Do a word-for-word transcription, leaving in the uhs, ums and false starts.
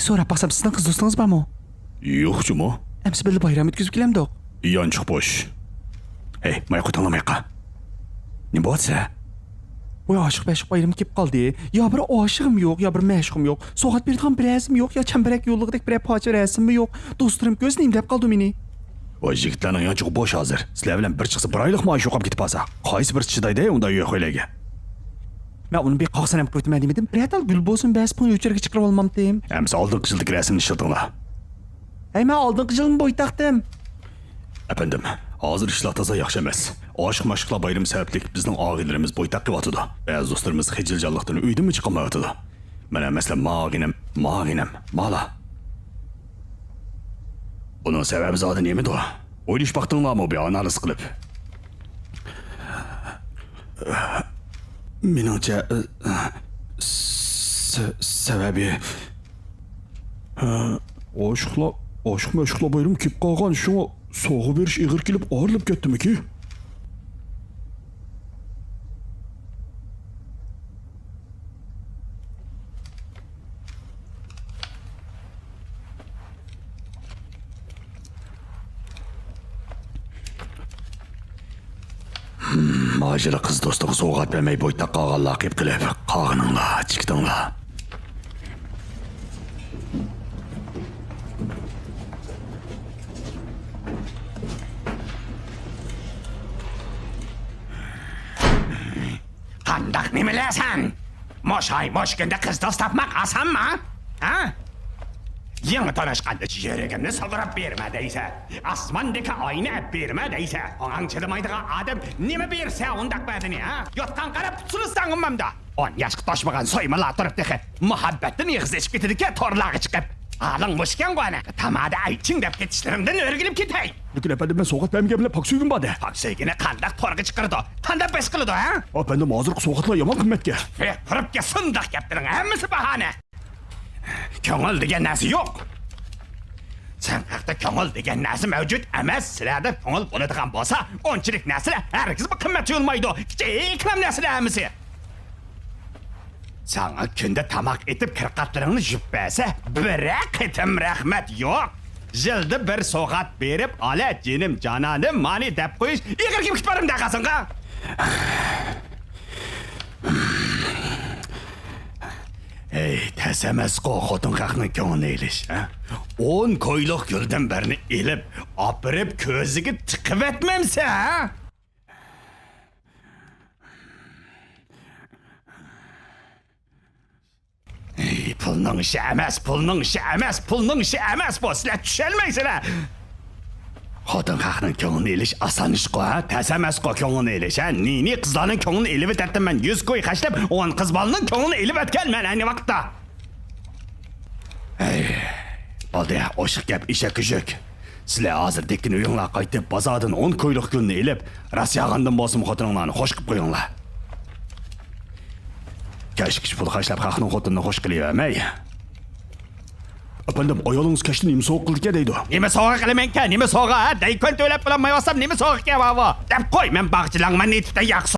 سوراپ باقسام، سىزنىڭ قىز دوستىڭىز بارمۇ؟ يوق جۇمۇ. ئەمسە بىللە بايرام ئۆتكۈزۈپ كېلەمدۇق؟ يانچۇق بوش. ھەي، مايا قويتۇڭلار ماياققا. نېمە بولدى سىلەر؟ ۋاي، ئاشىق مەشۇق بايرىمى كېلىپ قالدى. يا بىر ئاشىقىم يوق، يا بىر مەشۇقۇم يوق. سوۋغات بېرىدىغان بىر رەسىم يوق، يا چەمبىرەك يوللىغۇدەك بىرەر پارچە رەسىممۇ يوق. دوستلىرىم كۆرسە نېمە دەپ قالىدۇ مېنى؟ ۋاي، يىگىتلەرنىڭ يانچۇقى بوش ھازىر. سىلەر بىلەن بىر چىقسا بىر ئايلىق مائاش يوقاپ كېتىپ قالسا، قايسى بىرسى چىدايدۇ ئۇنداق يوق ئۆيلەرگە؟ مەن ئۇنى بىر قاغا سەنەم قىلىۋېتىمەن دېمىدىم. بىرەر تال گۈل بولسۇن بەس پۇڭ ئۆچۈرگە چىقىرىۋالمامتىم. ئەمسە ئالدىنقى يىلدىكى رەسىمنى ئىشلىتىڭلار. ھەي، مەن ئالدىنقى يىلمۇ بويتاقتىم. ئەپەندىم، ھازىر ئىشلار تازا ياخشى ئەمەس. ئاشىق مەشۇقلار بايرىمى سەۋەبلىك بىزنىڭ ئاغىنىلىرىمىز بويتاق قىلىۋاتىدۇ. بەزى دوستلىرىمىز خىجىلجانلىقتىن ئۆيدىنمۇ چىقالمايۋاتىدۇ. مانا مەسىلەن، ما ئاغىنەم، ما ئاغىنەم، مالا. ئۇنىڭ سەۋەبى زادى نېمىدۇ؟ ئويلىشىپ باقتىڭلارمۇ بىر ئانالىز قىلىپ؟ مېنىڭچە، سە-، سەۋەبى، ئاشىقلار، ئاشىق مەشۇقلار بايرىمى كېلىپ قالغان، شۇڭا سوۋغا بېرىش ئېغىر كېلىپ ئايرىلىپ كەتتىمىكى؟ ماجىرا قىز دوستىغا سوۋغات بەرمەي بويتاق قالغانلار قېپ قىلىپ، قالغىنىڭلار، چىقتىڭلار. قانداق نېمىلەرسەن؟ مۇشاي مۇشكۈندە قىز دوست تاپماق ئاسانمۇ؟ ھە؟ يېڭى تونۇشقاندا يۈرىكىمنى سۇغۇرۇپ بېرىمەن دەيسەن. ئاسماندىكى ئاينى ئەپ بېرىمەن دەيسەن. ئاڭا چىدىمايدىغان ئادەم نېمە بېرىسە ئۇنداق بەدىنى، ھە؟ يوتقان قاراپ تۇرساڭ ئۇمامدا. ئون ياشقا توشمىغان سويمىلار تۇرۇپ تېخى مۇھەببەتتىن ئېغىز ئېچىپ كېتىدىكەن تورلارغا چىقىپ. ھالىڭ مۇشۇكەنغۇ ئانا. تامادا ئەيچىڭ دەپ كېتىشلىرىڭدىن ئۆرگىلىپ كېتەي. لېكىن ئەپەندىم، مەن سوۋغات بەرمىگەن بىلەن پاك سۆيگۈم بار دە. پاك سۆيگۈنى قانداق تورغا چىقىرىدۇ؟ قانداق بەش قىلىدۇ، ھە؟ ئەپەندىم، ھازىرقى سوۋغاتلار يامان قىممەتكە. تۇرۇپ كەت، شۇنداق گەپلىرىڭ ھەممىسى باھانە. كۆڭۈل دېگەن نەرسە يوق. سەن ھەقتە كۆڭۈل دېگەن نەرسە مەۋجۇت ئەمەس. سىلەردە كۆڭۈل بولىدىغان بولسا، ئۇنچىلىك نەرسىلەر ھەرگىزمۇ قىممەت تۇيۇلمايدۇ. كىچىككىنە نەرسىلەر ھەممىسى. ساڭا كۈندە تاماق ئېتىپ، كىرقاتلىرىڭنى يۇيۇپ بەرسە، بىرەر قېتىم رەھمەت يوق. يىلدا بىر سوۋغات بېرىپ، ئالە، جېنىم، جانانىم، مانى دەپ قويۇش ئېغىر كېلىپ كېتىپ بارمىدى قازانغا. ھەي، تەس ئەمەسقۇ خوتۇن خەقنىڭ كۆڭلىنى ئېلىش، ھە؟ ئون كويلۇق گۈلدىن بىرنى ئېلىپ، ئاپىرىپ كۆزىگە تىقىۋەتمەمسە، ھە؟ ھەي، پۇلنىڭ ئىشى ئەمەس، پۇلنىڭ ئىشى ئەمەس، پۇلنىڭ ئىشى ئەمەس بۇ، سىلەر چۈشەنمەيسىلەر. خوتۇن خەقنىڭ كۆڭلىنى ئېلىش ئاسان ئىشقۇ، ھە؟ تەس ئەمەسقۇ كۆڭلىنى ئېلىش، ھە؟ نى-نى قىزلارنىڭ كۆڭلىنى ئېلىۋېتەتتىم مەن، يۈز كوي خەجلەپ، ئون قىز بالىنىڭ كۆڭلىنى ئېلىۋەتكەن مەن ئەينى ۋاقىتتا. ھەي، بولدى، ئوشۇق گەپ ئېشەك ئۈشۈك. سىلەر ھازىر دېكىن ئۆيۈڭلارغا قايتىپ، بازاردىن ئون كويلۇق گۈلنى ئېلىپ، راست ياغاندىن بولسىمۇ خوتۇنۇڭلارنى خوش قىلىپ قويۇڭلار. كەچكىچە پۇل خەجلەپ خەقنىڭ خوتۇنىنى خوش قىلىۋەرمەي. ئەپەندىم، ئايالىڭىز كەچتە نېمە سوۋغا قىلدىكەن دەيدۇ. نېمە سوۋغا قىلىمەنكەن، نېمە سوۋغا، ھە؟ دەيكۆن تۆلەپ بولالمايۋاتسام نېمە سوۋغا كەۋاۋۇ؟ دەپ قوي، مەن باغچىلاڭمەن نېتىپتە ياخشى.